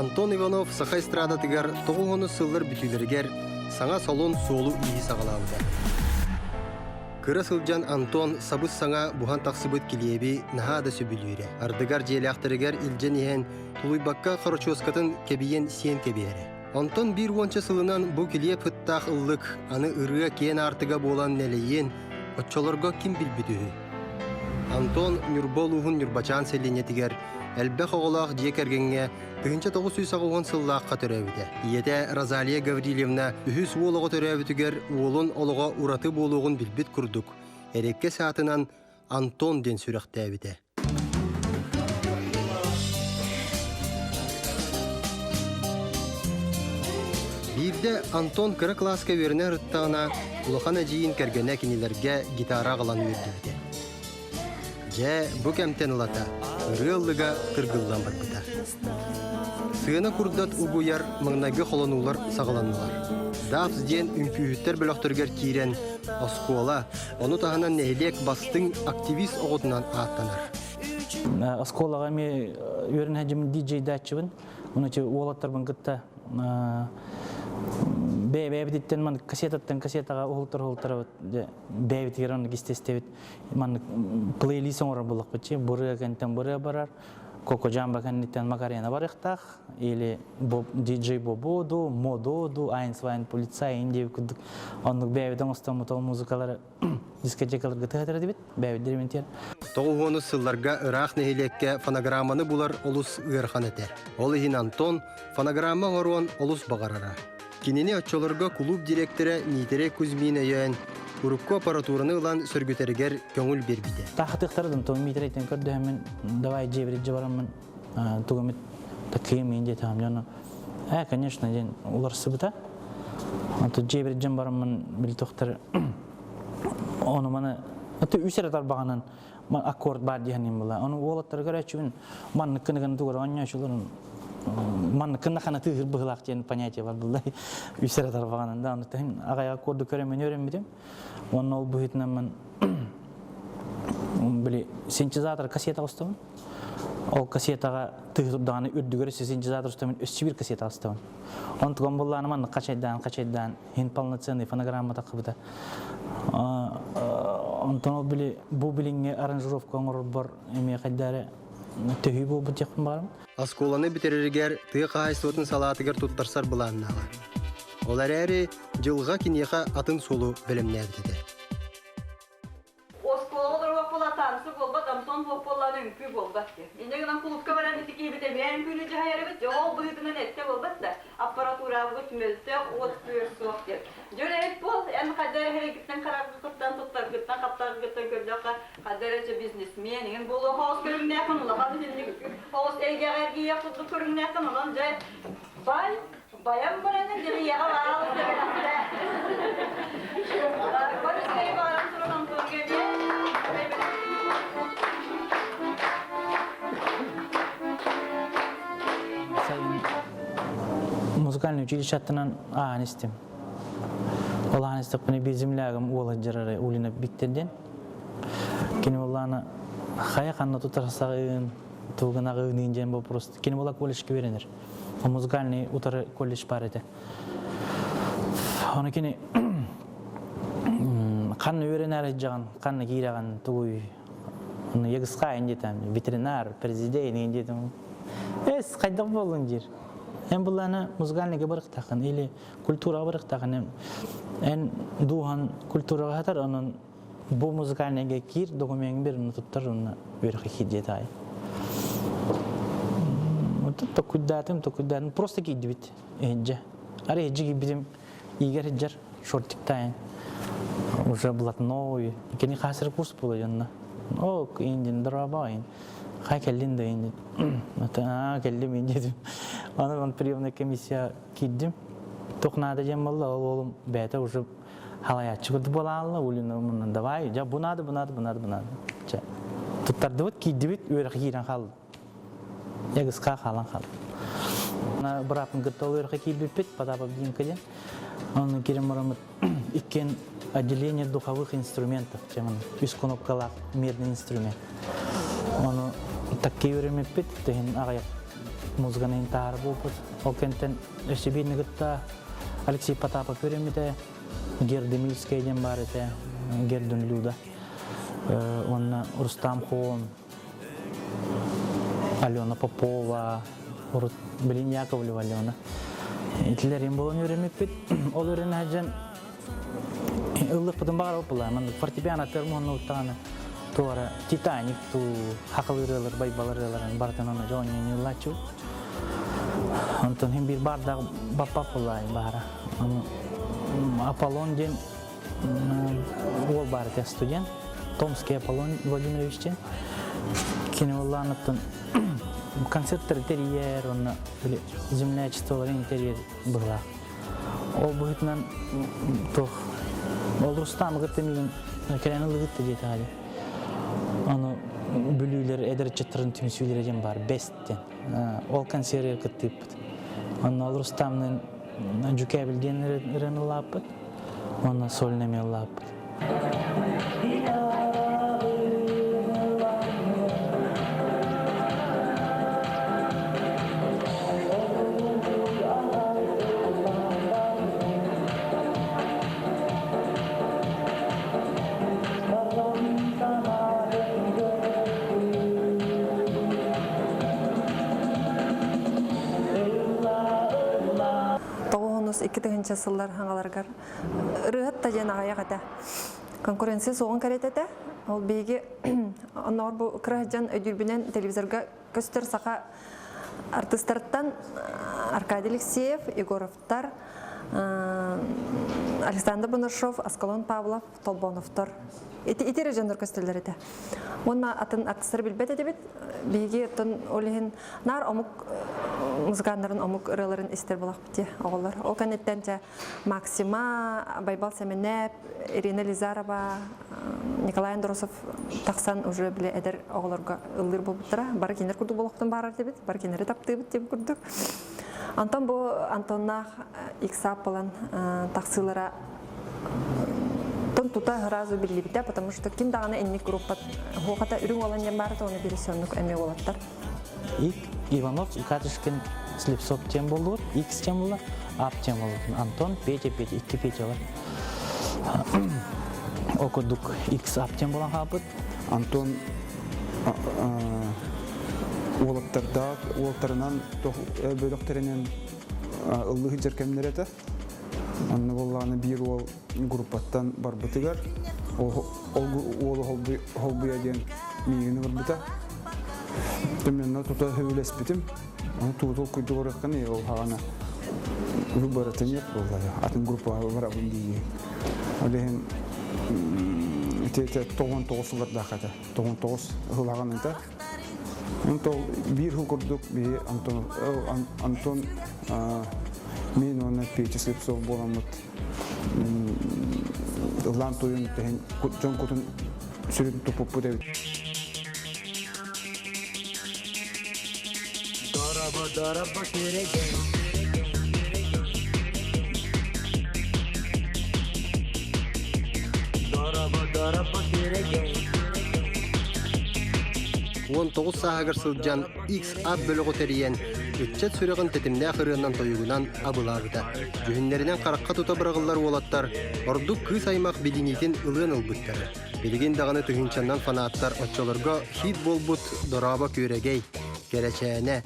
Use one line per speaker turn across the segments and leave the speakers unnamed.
Антон Иванов саха эстрадатыгар тоҕус сыллар бүтүүлэригэр саҥа солун суолу-ииһи саҕалаабыта. Кыра сылдьан Антон сабыс-саҥа буһан тахсыбыт килиэби наһаа да сөбүлүүрэ. Ардыгар дьиэлээхтэригэр илдьэн иһэн, тулуйбакка хорочуоскатын кэбийэн сиэн кэбиһэрэ. Онтон биир уонча сылынан бу килиэп сыттаах ыллык аны ырыа киэн аартыга буолан нэлэйиэн, оччолорго ким билбит үһү. Антон Ньурба улууһун Ньурбачаан сэлиэнньэтигэр элбэх оҕолоох дьиэ кэргэҥҥэ 1980 сыллаахха төрөөбүтэ. Ийэтэ Розалия Гаврильевна үһүс уол оҕо төрөөбүтүгэр уолун олоҕо ураты буолуоҕун билбит курдук, эрэккэс аатынан Антон диэн сүрэхтээбитэ. Биирдэ Антон кыра кылааска үөрэнэ сырыттаҕына, улахан эдьиийин кэргэнэ кинилэргэ гитара аҕалан үөрдүбүтэ. Дьэ, бу кэмтэн ылата ырыа ыллыга тыргыллан барбыта. Сыана курдат угуйар маҥнайгы холонуулар саҕаланнылар. Дафс диэн үҥкүүһүттэр бөлөхтөрүгэр киирэн, оскуола, ону таһынан нэһилиэк бастыҥ активист оҕотунан ааттанар.
Оскуолаҕа эмиэ үөрэнэ сылдьаммын диджейдааччыбын. Уну уолаттарбын кытта бэйэ-бэйэбититтэн ман кассетаттан кассетаҕа уһултар-уһултарабыт. Бэйэбитигэр оннук истэ-истэбит. Маннык плейлист оҥорор буоллахпыт чи бырыа кэнтэн бырыа барар. Коко Джамба кэнниттэн Макарена барыахтаах или диджей Бободу, Мододу, Айнсвайн полицай индия курдук оннук бэйэбит оҥостоммут ол музыкалары дискотекаларга тыһатар этибит бэйэбит деревентиэр.
Тоҕуһуонус сылларга ыраах нэһилиэккэ фонограмманы булар олус ыарахан этэ. Ол иһин Антон фонограмма оҥоруон олус баҕарара. Кинини оччолорго кулууп дириэктэрэ Миитэрэй Кузьмин өйөөн, урукку аппаратураны ылан сөргүтэригэр көҥүл биэрбитэ.
Таахатыахтара Антон Миитэрэйтэн көрдөһөммүн, давай дьиэбэр илдьэ бараммын, тугу эмит такыйым миин диэтэҕим дьону. Ээ, конечно, диэн уларсыбыта. Онтон дьиэбэр илдьэн бараммын, били тохтор ону маны үс эрэ тарбаҕынан аккорд баар диэхинин була. Ону уолаттары көрөөччүбүн маннык кыныгын тугар оонньоочуларын маннык кынна хана тыыһыр быһылаах диэн понятие бар булла. Үс эрэ тарбаҕынан да ону тахин аҕай аккорду көрөмүн өрөммүтүм. Уонна ол быһыытынан ман били синтезатор кассета оҕустубун. Ол кассетаҕа тыһы турдаҕына үрдүгэр өссө синтезатор устабын өссө биир кассета астабын. Онтуган буллааны маннык хачайдаан хачайдаан иһин полноценный фонограмма таххыбыта. Онтон ол били бу билиҥҥи аранжировка оҥорорбор эмиэ хайдары төһүү буолбут диэхпин баҕарабын.
Оскуоланы бүтэрэригэр тыа хаһаайыстыбатын салаатыгар туттарсар былааннааҕа. Ол эрээри дьылҕа киниэхэ атын суолу бэлэмнээбит этэ.
Оскуола олоруох буола танцы буолбат, Антон буох буоллаҕына үҥкүү буолбат диэн. Инньэ гынан кулуупка баран ити киһибит эмиэ үҥкүүнү дьаһайар эбит. Дьэ ол быһыытынан эттэ буолбат да, аппаратурабыт мөлтөх, уот күөр суох диэн. Дьэ үлэһит буол, эн хайда эрэ эһэргиттэн хараргыттан, туттаргыттан, хаптаргыттан көрдөххө, хайда эрэ чэ бизнесмен иҥин буолуох оҕус көрүҥнээххин, улахан итинник оҕус эйгэҕэ эргийиэх курдук көрүҥнээххин, онон дьэ бай, Баян бараны дьириэҕэ баал сөбүлэхтэ. Барыскай бааран туран Антонга эмиэ
Сайын музыкальный училищеттан аан истим. Ол аан истэхпинэ биир землягым уола дьарары Улина Виктор диэн. Кини буоллаана хайа ханна тутарсаҕын, тугунаҕыыныын диэн вопрос. Кини буола колледжка үөрэнэр. Музыкальный утары колледж бар этэ. Ону кини ханна үөрэнэр дьаҕан, ханна киирэҕин тугуй Ону егысхаайын диэтем, ветеринар, президент диэтем. Эс, хайдах буоллун диир. Эн буллаана музыкальныйга барыктахын или культураға барыктахын эн дуухан культураға хатар, онон бу музыкальныйга киир документ бир туттар онно үөрэх киир ай. Токуйдаатым, токуйдаатым, просто киирдибит иһирдьэ. Ары иһирдьэ киирбитим игэр иһирдьэр шортиктайын уже блатной кини хасыр курс була дьонно. О, индин дорабайын. Хай кэллин да индин. А, кэллим индин. Аны приемная комиссия киирдим. Туох наада диэн буолла, ол уолум бэйэтэ уже халаяччы курдук буолаалла, Улина мунна давай, дьа бу надо, бу надо, бу надо, бу надо. Чэ. Туттардыбыт, киирдибит, үөрэх киирэн хаалла. Ягыска хаалан хаалла. Бырааппын кытта ол үөрэххэ киирбиппит, Потапов Димка диэн. Онно киирэн бараммыт иккиэн отделение духовых инструментов, чем үс кнопкалаах медный инструмент. Ону такки үөрэммиппит, тыһын аҕыйах. Музыканы таһаар буолбут. Ол кэнтэн өссө биирни кытта Алексей Потапов үөрэммитэ, Герда Мильская диэн баар этэ, Гердун Люда. Уонна Рустам Хон, Алена Попова, урут билин Яковлева Алена. Итилэрин буолан үөрэммиппит. Ол үөрэнэ сылдьан ыллыкпытын баҕарабыт буолла. Маннык фортепиано термоһун уттаҕына туора Титаник туу хахыл ырыалар, байбал ырыаларын барытын ону дьон ыллааччыбыт. Онтон хин биир баардаах баппап буолла баара. Аполлон диэн уол баар этэ студент. Томский Аполлон Владимирович диэн. Кини уоллаан концерттары тэрийэр, уонна землячестволарын тэрийэр быһылаах. Ол быһыытынан туох ол Рустам кытта миигин кэлэн ылыгытта диэтэҕэ Аны Бүлүүлэр эдэр ыччаттарын түмсүүлэрэ диэн баар Бест диэн. Ол консервер кыттыыппыт. Онно ол Рустамныын Дьүкээбил диэн ырыаны ылааппыт. Уонна сольно эмиэ ылааппыт.
Тоҕуһунус 2000 сыллар хаҥаларыгар ырыаһыт да диэн аҕыйах этэ. Конкуренция суоҕун кэриэтэ этэ. Ол биһиги оннооҕор бу кыра сылдьан өйдүүрбүнэн телевизорга көстөр саха артыыстарыттан Аркадий Алексеев, Егоровтар, Александр Бонашов, Аскалон Павлов, Толбоновтор. Ити ити эрэ дьоннор көстөллөр этэ. Уонна атын артыстары билбэт этибит. Биһиги оттон ол иһин наар омук музыканнарын омук ырыаларын истэр буолахпыт дии оҕолор. Ол кэнниттэн дьэ Максима, Байбал Сэмэнэп, Ирина Лизарова, Николай Андросов тахсан уже били эдэр оҕолорго ыллыыр буолбуттара. Бары кинилэр курдук буолуохтун баарар дебит, бары кинилэри таптыыбыт диэн курдук. Антон бу Антоннаах иксап буолан тахсыылара тон тута сразу биллибитэ, потому что ким даҕаны инник группа хуохата үрүҥ уолан диэн баарыта, оны биир соннук эмиэ уолаттар.
Ик Иванов Катышкин Слепцов тем болур, X тем болар, Ап тем болур. Антон, Петя, Петя, икки Петя бар. Ол курдук X Ап тем болан хаалбыт.
Антон уолаттардаах уолтарынан бөлөхтөрүнэн ыллыы сылдьар кэмнэрэ этэ. Онно буоллаҕына биир уол группаттан барбытыгар ол уолу холбуйа диэн миигин ылбыта. Түмэннэ тута сөбүлэспитим. Ону туутул куйдук ырыаххын ол хаҕана выборатын нет буолла. Атын группаҕа барабын дии. Ол иһин ити 99 сыллардаах этэ. 99 сылаҕан этэ. Онтон биир сыл курдук биһи Антон Антон мин уонна Петя Слепцов буоламмыт ыллаан туйун тэһин дьон кутун сүрүн туппуппут эбит.
Дороба, дороба, күрэгэй. Дороба, дороба, күрэгэй.
19 сааһыгар сылдьан X-Ап бөлөҕү тэрийэн, ыччат сүрэҕин тэтимнээх ырыанан-тойугунан абылаабыта. Дьүһүннэринэн харахха тута быраҕыллар уолаттар ордук кыыс аймах билиниитин ылыан ылбыттара. Билигин даҕаны тыһыынчаннан фанаттар оччолорго хит буолбут «Дорообо күөрэгэй», «Кэрэчээнэ»,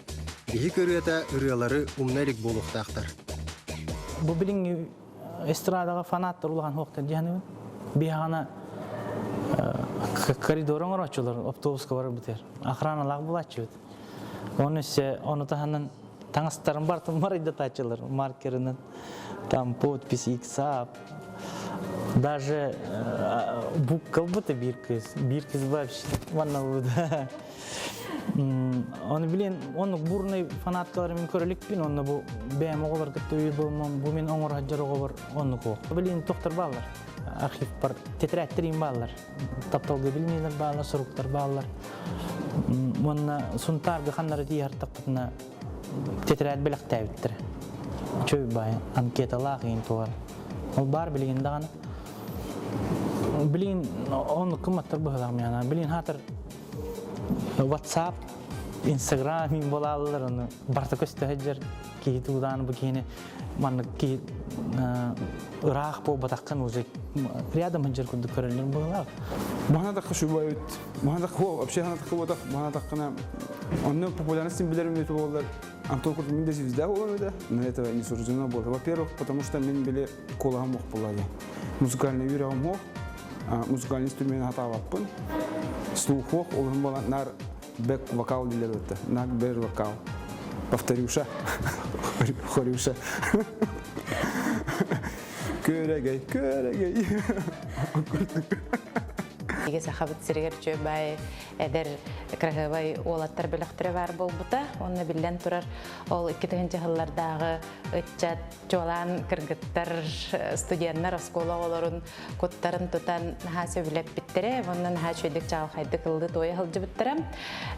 «Биһик ырыата» ырыалары умна илик буолуохтаахтар.
Бу билиҥҥи эстрадаҕа фанаттар улахан суохтар дии саныыбын. Биһиэхэ коридор оҥорооччулар автобуска барарбытыгар охраналаах булааччыбыт. Оны өссө ону таһынан таҥастарын барытын марайдатааччылар маркерынан там подпись иксап даже буккалбыта биир кыз биир кыз вообще манна буда Оны билен, оны бурный фанаткалары мен көрөлүкпүн, онно бу бэйэм оҕолор кытта үйр болмам, бу мен оҥор хаджар оҕобор оннук ол. Билин тохтор баалар, архив бар, тетрадьтер баалар, тапталга билинилер баалар, суруктар баалар. Уонна Сунтаарга ханнары тиийартахпытына тетрадь бэлэхтээбиттэр. Чөй бай, анкеталаах иин туар. Ол бар билигин даҕаны. Билин оннук кымматтар быһылаах миана. Билин хатыр WhatsApp. Инстаграм мин буолааллар ону барыта көстө сылдьар киһи туудаан бу киһини маннык киһи ыраах буолбатаххын уже рядом сылдьар курдук көрөллөр быһыылаах.
Баһана шубайыт. Баһана вообще ханатахха баһана таххына онно популярность билэрим үтү буоллар Антон курдук мин да звезда буолам этэ, но этого не суждено было. Во-первых, потому что мин били куолаһым ох буолла Музыкальный үөрэҕим ох, музыкальный инструмент хатаабаппын. Слух ох, ол буолан нар бэк вокал диилэр өттө. Нар бэр вокал. Повторюша. Хорюша. Көрөгөй, көрөгөй.
Иге сахабыт сиригэр үчүгэй баай эдэр кыраһыабай уолаттар бөлөхтөрө баар буолбута. Уонна биллэн турар, ол 2000 сыллардааҕы ыччат, чуолаан кыргыттар, студеннар оскуола оҕолорун куттарын тутан наһаа сөбүлэппиттэрэ, уонна наһаа үчүгэйдик чаҕылхайдык ыллыы туойа сылдьыбыттара.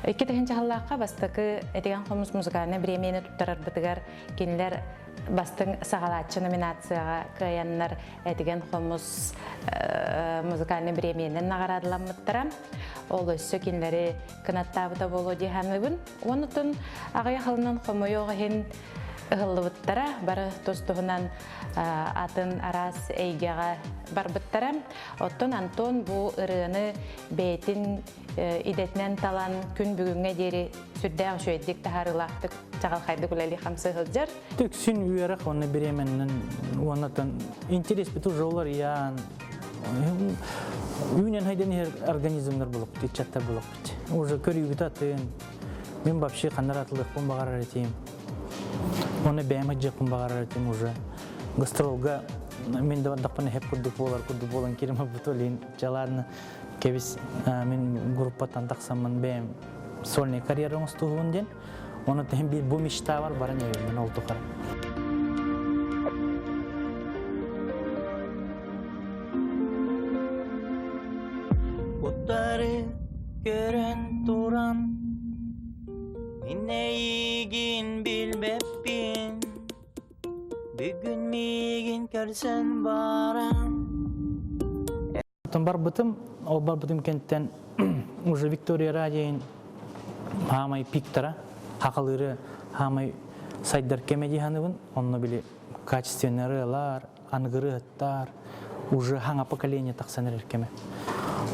2000 сыллаахха бастакы Этигэн хомус музыкальнай бириэмийэни туттарарбытыгар кинилэр бастыҥ саҕалааччы номинацияҕа кыайаннар Этигэн хомус музыкальнай бириэмийэнэн наҕараадаламмыттара. Ол өссө кинилэри кынаттаабыта буолуо дии саныыбын. Онутун аҕыйах сылынан хомойуох иһин ыһыллыбыттара, бары тус-туһунан атын араас эйгэҕэ барбыттара. Оттон Антон бу ырыаны бэйэтин идэтинэн талан күн бүгүҥҥэ диэри сүрдээх үчүгэйдик таһаарыылаахтык чаҕылхайдык үлэлии-хамсыы сылдьар.
Түксүн үөрэх уонна бириэмэннэн уоннатан интерес уже уларыйан үүнэн хайдан иһэр организмнар булуппут, иччаттар булуппут. Уже көрүүбүт атын, мин вообще ханнар атылыахпын баҕарар этим. Оны бэйэм ыдьыахпын баҕарар этим уже. Гастролга мин да бардахпына хеп курдук буолар курдук буолан кирим бутулин чалаадна кэбис мин группаттан тахсаммын бэйэм сольный карьера оҥостуһуун диэн. Оны тыһын бир бу мечта бар баран мен ол тухары.
Утары көрөн туран Мин эйигин билбэппин Бүгүн миигин көрсөн баран
Оттон барбытым, ол барбытым кэнниттэн уже Виктория Радиин хаамай пиктара, хахалыыры хаамай сайдар кэмэ дии саныыбын. Онно били качественный ырыалар, аныгы ырыаһыттар, уже хаҥа поколение тахсан эрэр кэмэ.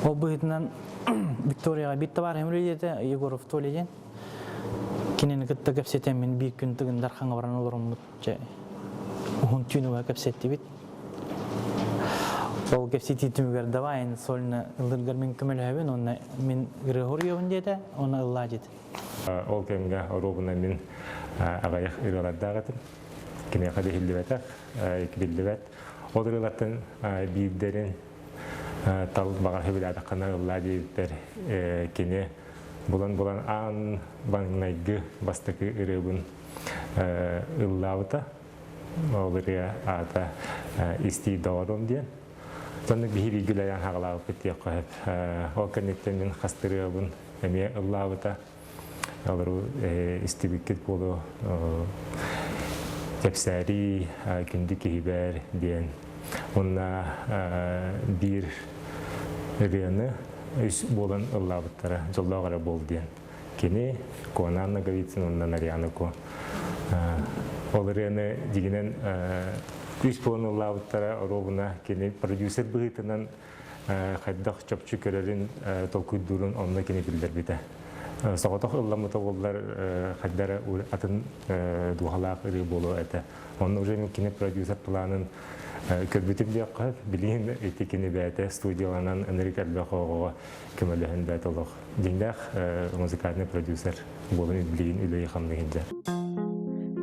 Ол быһыытынан Викторияҕа биир табаарыһым үлэлиэтэ Егоров Толя диэн. Кинини кытта кэпсэтэммин биир күн Тыгын Дархаҥа баран олороммут дьэ уһун түүн уһа кэпсэттибит. Ол кэпсэтии түмүгэр давай эн сольно ыллыргар мин көмөлөһөбүн уонна мин ырыа хоруйабын диэтэ уонна ыллаа диэтэ.
Ол кэмҥэ оруобуна мин аҕыйах ырыалардаах этим. Кимиэхэ да иһиллибэтэх, биллибэт. Ол ырыалартан биирдэрин тал баҕар сөбүлээтэххинэ ыллаа диэбиппэр кини булан-булан аан маҥнайгы бастакы ырыабын ыллаабыта. Ол ырыа аата «Истии доҕорум» диэн. Соннук биһи бииргэ үлэлээн хаҕалаабыппыт диэххэ сөп. Ол кэнниттэн мин хастырыабын эмиэ ыллаабыта. Олору истибиккит буолуо кэпсээрии күндү киһибэр диэн. Уонна биир ырыаны үс буолан ыллаабыттара дьоллоох эрэ буол диэн. Кини Куонаан Ноговицын уонна Нарьяна Ко. Ол ырыаны дьигинэн үс буолан ыллаабыттара оруобуна кини продюсер быһыытынан хайдах чопчу көрөрүн толкуйдуурун онно кини биллэрбитэ. Соҕотох ылламмыта буоллар хайдара атын дууһалаах ырыа буолуо этэ. Онно уже мин кини продюсер планын көрбүтүм диэххэ, билигин ити кини бэйэтэ студияланан ынырык элбэх оҕоҕо көмөлөһөн бэйэтэ олох дьиҥнээх музыкальный продюсер буолан билигин үлэйи хамныы сылдьар.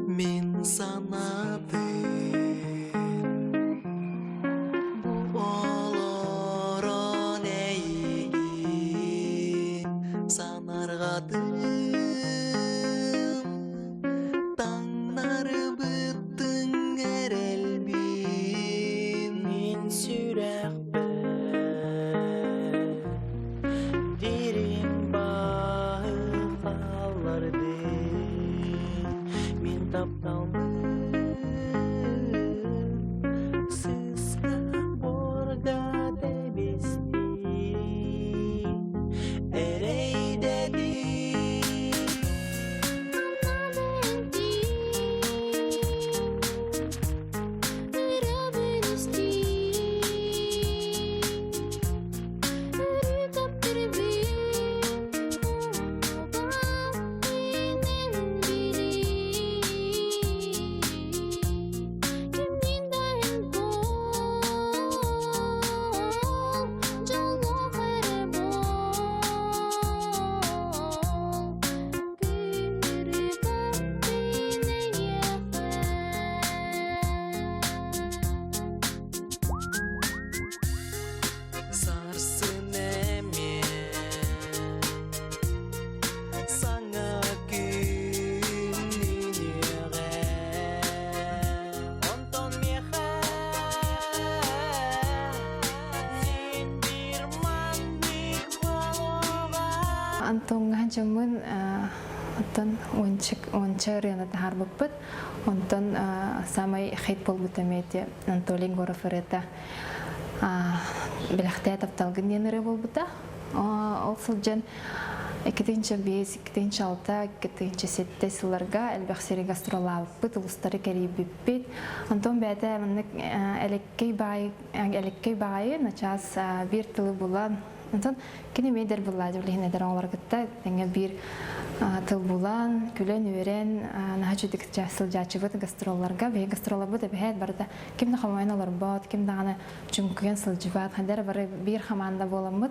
Мин санаатым бу олорон эйигин санарҕатым таҥнарыбыттыҥ эрэлбин мин сүрэхпэр Дириҥ бааһы хааллардын мин тапталбын сыыска буорга тэбистин эрэйдэтин.
Антоҥҥа дьоммун оттон уонча ырыаны таһаарбыппыт. Онтон саамай хит буолбут эмиэ ити Анатолий Егоров ырыата «Бэлэхтээ тапталгын» диэн ырыа буолбута. Ол сылдьан 2005, 2006, 2007 сылларга элбэх сири гастроллаабыппыт, улуустары кэрийбиппит. Онтон бэйэтэ маннык элеккэй баайы элеккэй баайы начаас биир тылы булан онтон кини эмиэ эдэр буллаадьы билиһин эдэр оҕолору кытта тэҥҥэ биир тыл булан, күлэн-үөрэн наһаа үчүгдүк сылдьааччыбыт гастролларга. Биһиги гастролларбыт эбэһээт барыта ким да хомойон олорбот, ким даҕаны чуҥкуйан сылдьыбат. Хайдах бары биир хамаанда буоламмыт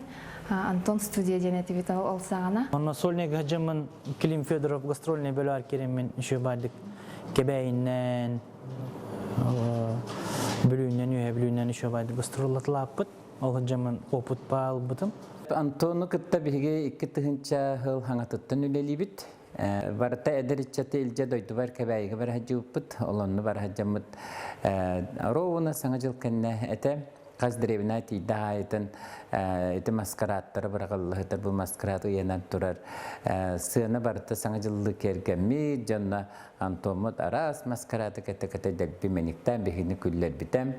Антон студия диэн этибит ол саҕана.
Онно сольный гажаммын Клим Федоров гастрольный бөлөөр киреммин еще бардык кэбээйиннэн Бүлүүннэн үөһэ Бүлүүннэн еще бардык гастроллатылааппыт. Ол дьаммын опыт баалбытым.
Антону кытта биһиги 2000 сыл хаҥатыттан үлэлиибит. Барыта эдэр ыччаты илдьэ дойдубар Кэбээйигэ бара сылдьыбыппыт. Олонну бара сылдьаммыт ровно Саҥа дьыл кэннэ этэ. Хас древнай тиийдэ аайытын ити маскарадтары быраҕыллыһытар бу маскарад ыйанан турар сыана барыта Саҥа дьыллыы киэргэммит дьонно Антоммут араас маскарады кэтэ-кэтэ дэлби мэниктээн биһигини күллэрбитэ.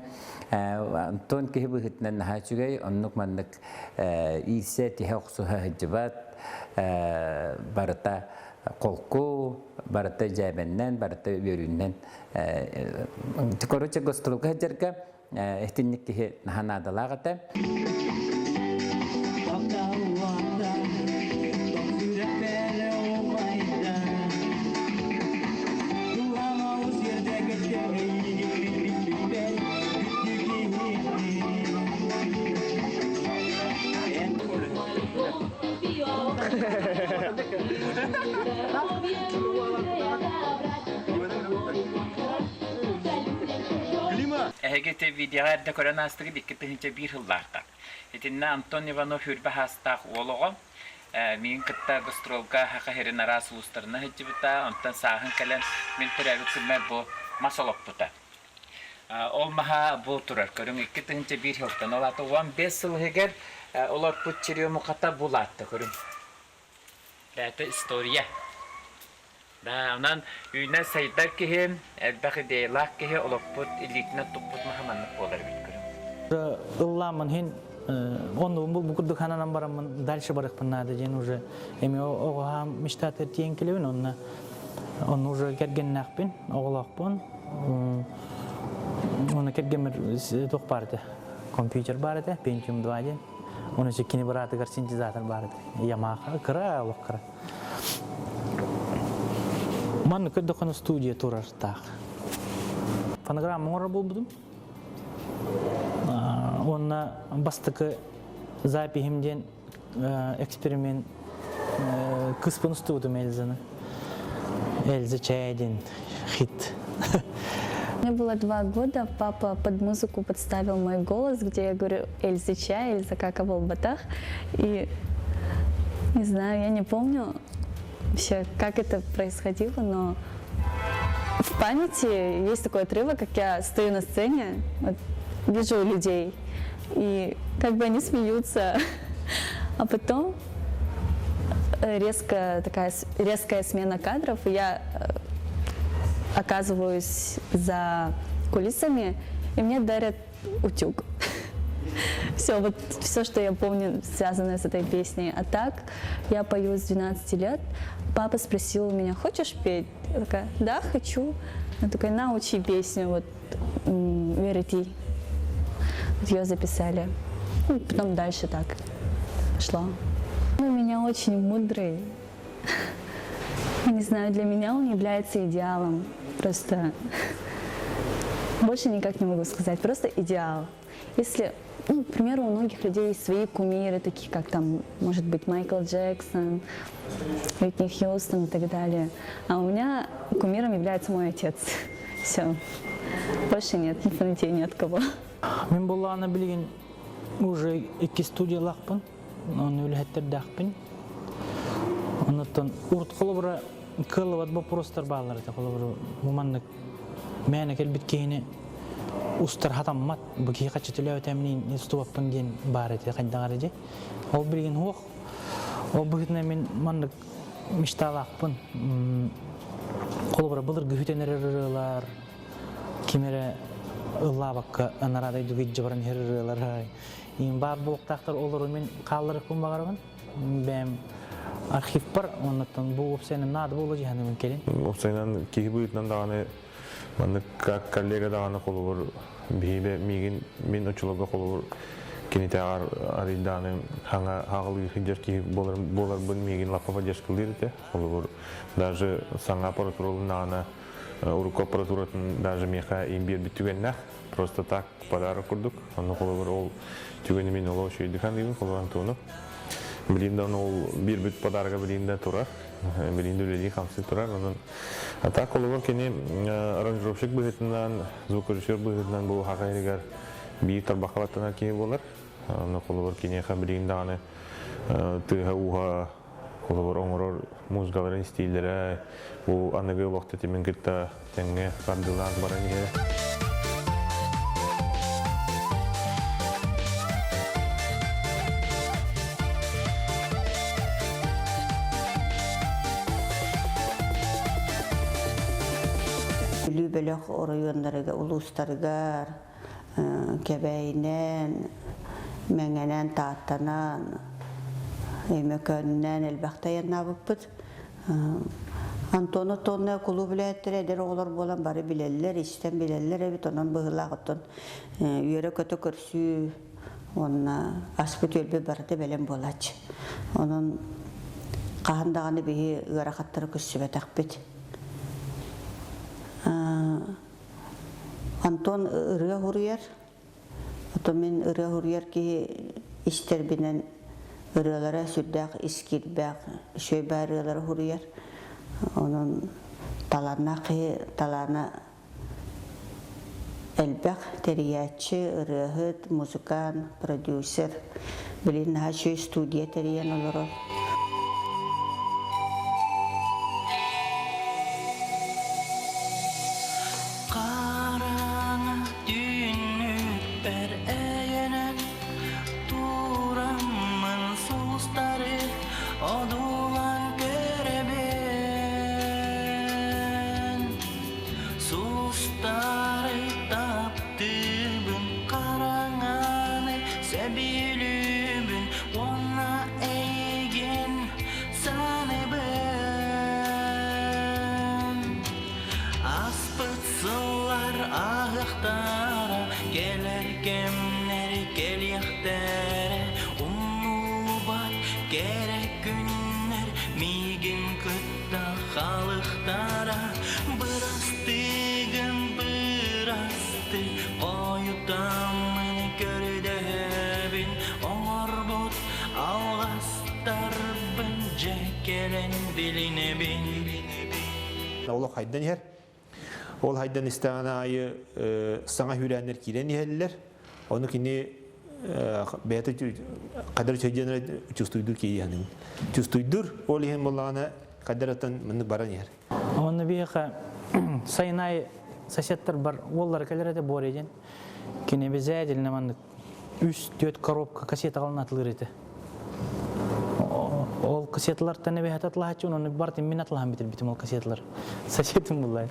Антон киһи быһыытынан наһаа үчүгэй, оннук маннык иирсэ тиһэ охсуһа сылдьыбат, барыта холку, барыта дьээбэннэн, барыта үөрүүнэн. Короче, гастролга сылдьарга итинник киһи наһаа наадалаах этэ. Эһиги ити видеоҕа эрдэ көрөн аастыгыт 2001 сыллаахха. Итиннэ Антон Иванов үрбэ хаастаах уол оҕо миигин кытта гастролга Саха сирин араас улуустарына сылдьыбыта, онтон сааһын кэлэн мин төрөөбүт күммэр бу мас олоппута. Ол маһа бу турар көрүҥ 2001 сылтан, ол аата 15 сыл иһигэр олорпут черемухата бу улаатта көрүҥ. Это история. Да, онон үүнэн сайдар киһи, элбэх идеялаах киһи олохпут илиитинэн туппут маһа маннык буолар эбит көрүҥ.
Ыллааммын иһин оннубун бу курдук хананан бараммын дальше барыахпын наада диэн уже эми оҕоһаам мечтатыгар тиийэн кэлэбин онно онно уже кэргэннээхпин оҕолоохпун уонна кэргэммэр туох баар этэ компьютер баар этэ Pentium 2 диэн Оны кини быраатыгар синтезатор баар этэ. Ямаха кыра олох кыра. Манна көрдөххүнэ студия турар таах. Фонограмма оҥорор буолбутум. Уонна бастакы запиһим диэн эксперимент кыспын устубутум Эльзаны. Эльза чай диэн хит.
Мне было 2 года, папа под музыку подставил мой голос, где я говорю «Эльза чай», «Эльза кака батах». И не знаю, я не помню вообще, как это происходило, но в памяти есть такой отрывок, как я стою на сцене, вот, вижу людей, и как бы они смеются, а потом резко такая резкая смена кадров, и я оказываюсь за кулисами, и мне дарят утюг. Все, вот все, что я помню, связанное с этой песней. А так, я пою с 12 лет. Папа спросил у меня, хочешь петь? Я такая, да, хочу. Он такой, научи песню, вот, Верити. Вот ее записали. Ну, потом дальше так шло. Он у меня очень мудрый. Я не знаю, для меня он является идеалом. Просто больше никак не могу сказать. Просто идеал. Если, ну, к примеру, у многих людей есть свои кумиры, такие как там, может быть, Майкл Джексон, Уитни Хьюстон и так далее. А у меня кумиром является мой отец. Все. Больше нет, не фанатею ни от кого.
Мин буоллаҕына билигин уже икки студиялаахпын, оны үлэһиттэрдээхпин. Оннуттан урут холобура кыаллыбат боппуруостар бааллар этэ. Холобура бу маннык мээнэ кэлбит киһини устар хатаммат, бу киһи хаччы төлөөбүтэмниин устубаппын диэн баар этэ хайдаҕар дии. Ол билигин суох. Ол быһыытынан мин маннык мечталаахпын. Холобура былыргы хүтэн эрэр ырыалар, ким эрэ ыллаабакка анараа дойдуга илдьэ баран иһэр ырыалар иин баар буолуохтаахтар олору мин хаалларыахпын баҕарабын. Бэйэм архивпар оннуттан бу уопсайынан наада буолуо дьиһаныбын кэлин.
Уопсайынан киһи быһыытынан даҕаны маннык как коллега даҕаны холобур биһиги миигин мин оччолорго холобур кинитээҕэр арыйдааны хаҥа хаҕылыы сылдьар киһи буолар буоларбын миигин лаппа поддержкалыыр этэ. Холобур даже саҥа аппаратура ылыннаҕына урукку аппаратуратын даже миэхэ им биэрбит түгэннээх. Просто так подарок курдук. Онно холобур ол түгэни мин олох үчүгэйдик саныыбын холобур Антону. Билигин да ол биэрбит подарога билигин да турар. Билигин да үлэлии хамсыы турар. Онон а так холобур кини аранжировщик быһыытынан, звукорежиссер быһыытынан бу саха иһигэр биир тарбахха баттанар киһи буолар. Онно холобур киниэхэ билигин даҕаны тыаһа-ууһа холобур оҥорор музыкаларын истииллэрэ бу аныгы олох тэтимин кытта тэҥҥэ хардыылаан баран иһэр.
Бүлүү бөлөх оройуоннарыгар, улуустарыгар Кэбээйинэн, Мэҥэнэн, Тааттанан, Өймөкөөнүнэн элбэхтэ айаннаабыппыт. Антон Антоновна кулууп үлэһиттэрэ эдэр оҕолор буолан бары билэллэр, истэн билэллэр эбит, онон быһыылаах оттон үөрэ-көтө көрсүү уонна аспыт-үөлбүт барыта бэлэм буолааччы. Онон хаһан даҕаны биһи ыарахаттары көрсүбэтэхпит. Антон ырыа суруйар. Ото мин ырыа суруйар киһи истэрбинэн ырыалара сүрдээх ис киирбээх, үчүгэй баар ырыалары суруйар. Онон талааннаах киһи талаана элбэх тэрийээччи, ырыаһыт, музыкант, продюсер. Билигин наһаа үчүгэй студия тэрийэн олорор.
Хараҥа түүнүкпэр өйөнөн тураммын сулустары одуулаан көрөбүн Сулустары таптыыбын хараҥаны сөбүлүүбүн уонна эйигин саныыбын Аспыт сыллар ааһыахтара кэлэр кэмнэр кэлиэхтэрэ умнуллубат кэрэ күннэр миигин кытта халыктара бырастыгын бырасты хойутаммын көрдөһөбүн оҥорбут алҕастарбын дьэ кэлэн билинэбин
Олох хайдан иһэр. Ол хайдан истэҕин аайы саҥа сүүрээннэр киирэн иһэллэр. Ону кини бэйэтэ кадр чөйдүөн чувствуйдур киһи Чувствуйдур, ол иһин буоллаҕына кадр аттан маннык баран иһэр.
Онно биһиэхэ сайын аайы соседтар бар уоллара кэлэр этэ Боря диэн. Кини обязательно маннык үс-түөрт коробка кассетаҕалан атылыыр этэ. Ол кассеталартан эбэһэт атылаһаччы, онон бартын мин атылаһан бүтэрбитим ол кассеталар. Соседым буллай.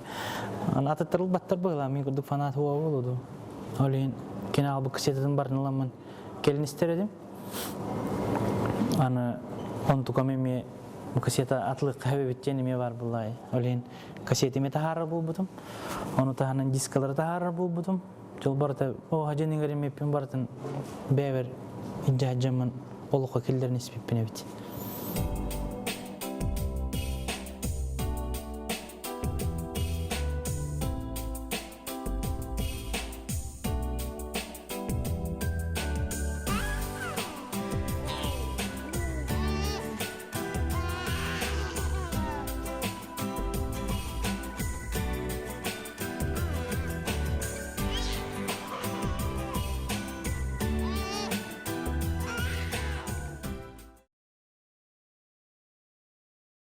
Аны атыттарылбаттар быһылаан, мин курдук фанат уола буолуо Ол иһин кини аҕалбыт кассетатын барын ыламмын кэлин истэр этим. Аны онтукам эмиэ бу кассета атылыахха эбит диэн эмиэ баар буллай. Ол иһин кассетами таһаарар буолбутум. Ону таһынан дискалары таһаарар буолбутум. Дьол барыта оо дьэн иҥэриммиппин барытын бэйэбэр илдьэ сылдьаммын олоххо киллэрэн испиппин эбит.